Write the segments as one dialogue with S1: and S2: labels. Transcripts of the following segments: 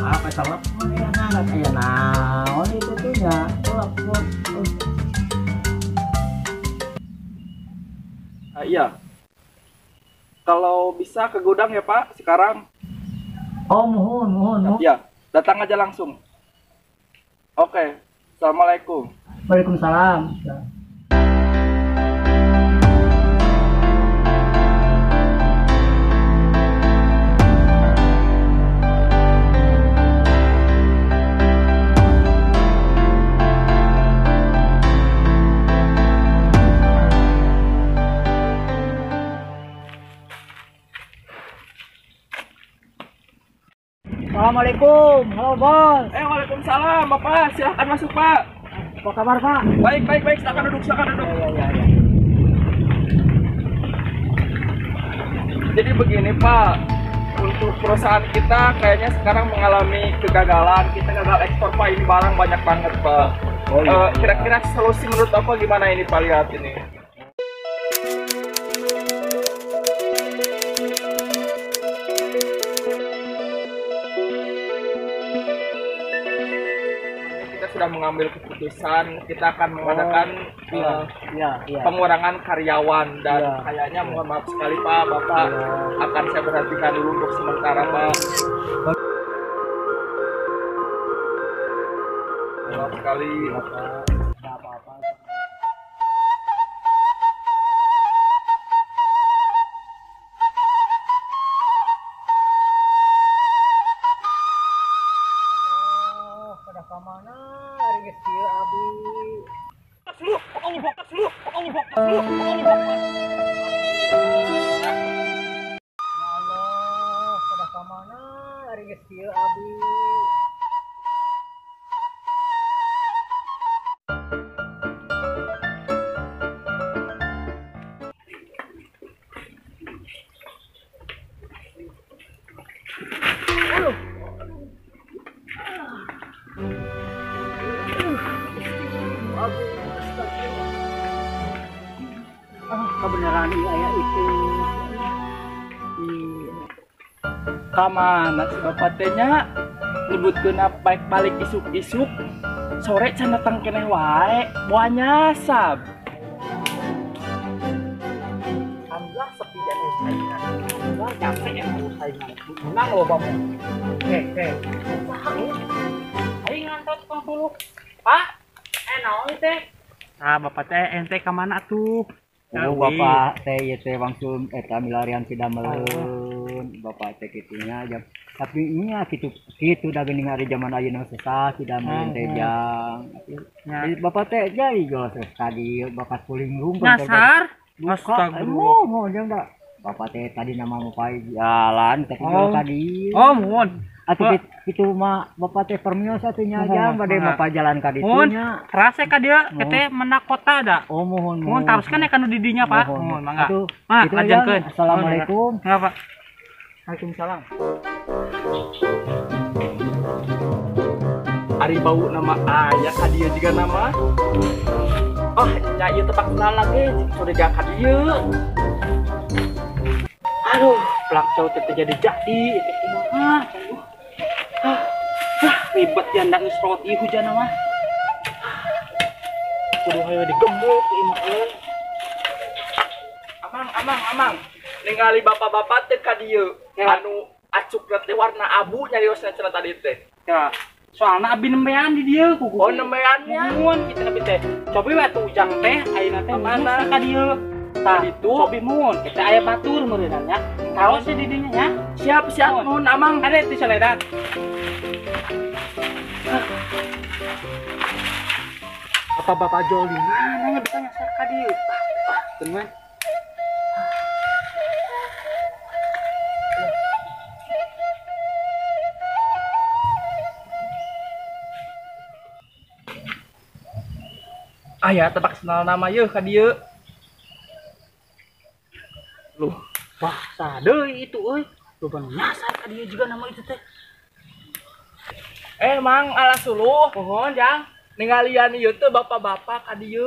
S1: Apa telepon ya nah aya naon itu tuh nya telepon.
S2: Iya. Kalau bisa ke gudang ya Pak sekarang.
S1: Oh mohon.
S2: Ya, datang aja langsung. Oke, assalamualaikum.
S1: Waalaikumsalam. Assalamualaikum, halo bos.
S2: Waalaikumsalam, Bapak. Silahkan masuk, Pak.
S1: Apa kabar, Pak?
S2: Baik. Silahkan duduk,
S1: Ya.
S2: Jadi begini, Pak. Untuk perusahaan kita kayaknya sekarang mengalami kegagalan. Kita gagal ekspor, Pak. Ini barang banyak banget, Pak.
S1: Oh, iya.
S2: Kira-kira solusi menurut Bapak gimana ini, Pak? Lihat ini. Sudah mengambil keputusan kita akan mengadakan pengurangan karyawan dan kayaknya mohon maaf sekali Pak, Bapak akan saya berhentikan dulu untuk sementara Pak. Maaf sekali.
S1: Tidak apa-apa. Kebenaran iya itu.
S2: Kamana si bapak teh nya nyebutkeun balik isuk-isuk sore can datang keneh wae moal nyasab.
S1: Alhamdulillah sepi jane saingan. Alhamdulillah capek emang saingan. Menang loh bapak. Saha
S3: Aing ngantos tukang suluh. Pak, naon teh? Ah, bapak teh ente ka mana tuh?
S1: Oh, bapak teh ieu teh langsung eta milarian sidameleun. Bapak teh kitunya jam. Tapi nya kitu da geuning ari jaman ayeuna susah sidameleun teh jang. Jadi bapak teh jadi jual tadi bakat puling rungkun.
S3: Nyasar?
S1: Astagfirullah. Mohon jang da. Bapak teh tadi nama mau pai jalan tapi jual tadi.
S3: Oh, mohon.
S1: Atuh kitu mah bapak teh permios atuh nya jang bade bapak jalan ka ditu nya.
S3: Rasa ka dieu teh menak kota da.
S1: Oh, mohon.
S3: Mohon taroskeun ka nu di dinya, Pak. Mohon mangga. Mah lajengkeun.
S1: Assalamualaikum.
S3: Mangga, Pak. Waalaikumsalam.
S2: Ari bau nama ayah ka dieu juga nama. Oh, nya ieu tepak kenal lagi curiga ka dieu.
S3: Aduh, plak cau teh jadi-jadi teh kumaha. Ribet ya ndak geus rot ieu hujan mah. Kudu hayo digemuk ieu mah euy.
S2: Amang. Ningali bapak-bapak teh ka dieu. Anu acukna teh warna abu nyariosna cenah tadi teh.
S3: Ya, soalna abi nembean di dieu kuku.
S2: Oh, nembean nya.
S3: Muhun kitu abi teh. Cobi we atuh ujang teh ayeuna teh mana ka dieu. Tah
S2: ditu
S3: cobi muhun kita aya batur meureunna nya. Taos di dinya nya.
S2: Siap nuhun amang.
S3: Ade teh saledat. Bapak-bapak jol di mana nya bisa nyasar ka dieu? Teman.
S2: Ah ya, tebak senal nama yeuh ka dieu. Loh,
S3: wah, sadeui itu euy. Loba nu nyasar ka dieu juga nama itu teh.
S2: Mang ala suluh.
S3: Mohon, Jang.
S2: Ningalian ieu teh bapak-bapak ka dieu.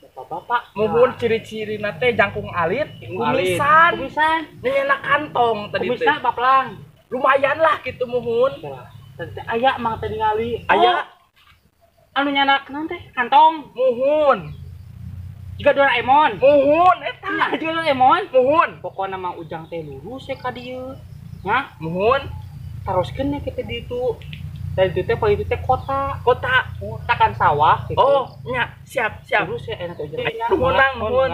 S3: Bapak-bapak
S2: muhun ciri-cirina teh jangkung alit, kumisan. Kumisan. Nyenak kantong tadi teh.
S3: Kumisna baplang.
S2: Lumayan lah gitu muhun.
S3: Tadi aya mang teh ningali.
S2: Aya.
S3: Anu nyanak naon teh? Kantong.
S2: Muhun.
S3: Juga Doraemon.
S2: Muhun eta.
S3: Juga Doraemon.
S2: Muhun.
S3: Pokona Mang Ujang teh lurus ya ka dieu. Nya,
S2: muhun.
S3: Teruskeun kita di itu. Dari itu teh itu teh kota.
S2: Kota.
S3: Kota kan sawah gitu.
S2: Oh, nya, siap, siap.
S3: Lurus ya enak aja.
S2: Nuhun, nuhun.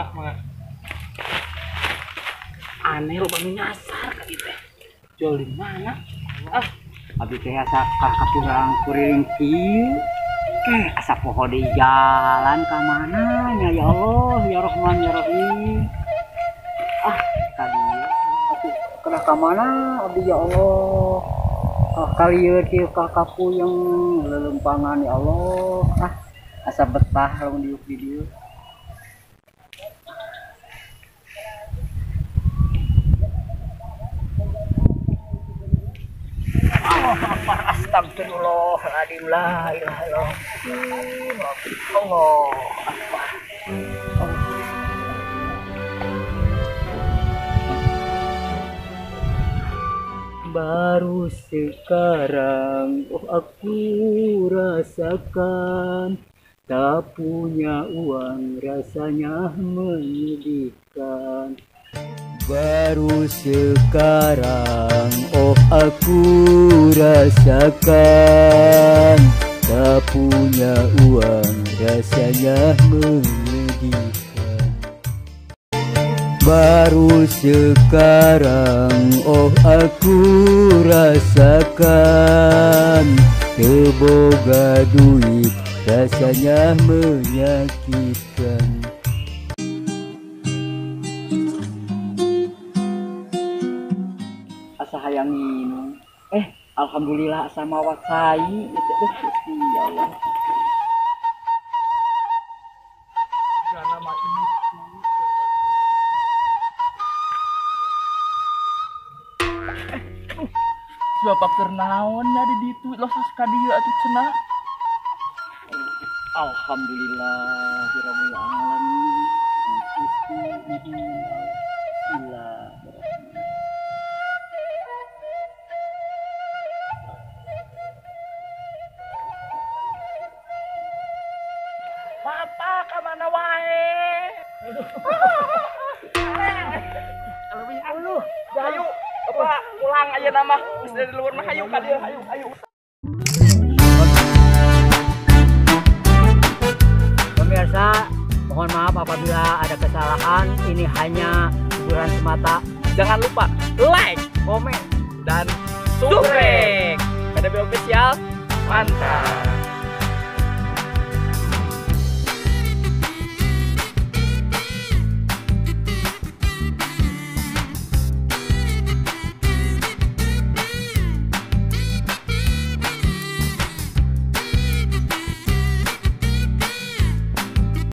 S3: Aneh loba nu nyasar ka dieu teh. Jual di mana?
S1: Ah, abdi teh asa kakurang kuriling kieu. Asa poho di jalan ka mana nya ya Allah ya Rahman ya Rahim. Ah, tadi atuh kena ka mana abdi ya Allah. Ah, kalieur kieu ka kapuyeng leuleumpangan ya Allah. Ah, asa betah lamun diuk di dieu. Akbar astagfirullahaladzim la ilaha illallah. Allah akbar. Baru sekarang oh aku rasakan tak punya uang rasanya menyedihkan. Baru sekarang oh aku rasakan tak punya uang rasanya menyedihkan. Baru sekarang oh aku rasakan teboga duit rasanya menyakitkan. Hayang minum. Alhamdulillah sama wasai itu Gusti ya Allah.
S2: Karena mati itu. Si bapak keur naon nya di ditu los ka dieu atuh cenah.
S1: Alhamdulillahirabbil alamin. Gusti Bismillah.
S2: Bapak ka mana wae? Ayo, Bapak pulang ayeuna mah geus dari luar mah hayu ka dieu, hayu, hayu.
S1: Pemirsa, mohon maaf apabila ada kesalahan, ini hanya hiburan semata.
S2: Jangan lupa like,
S1: komen,
S2: dan subscribe. KDB Official, mantap.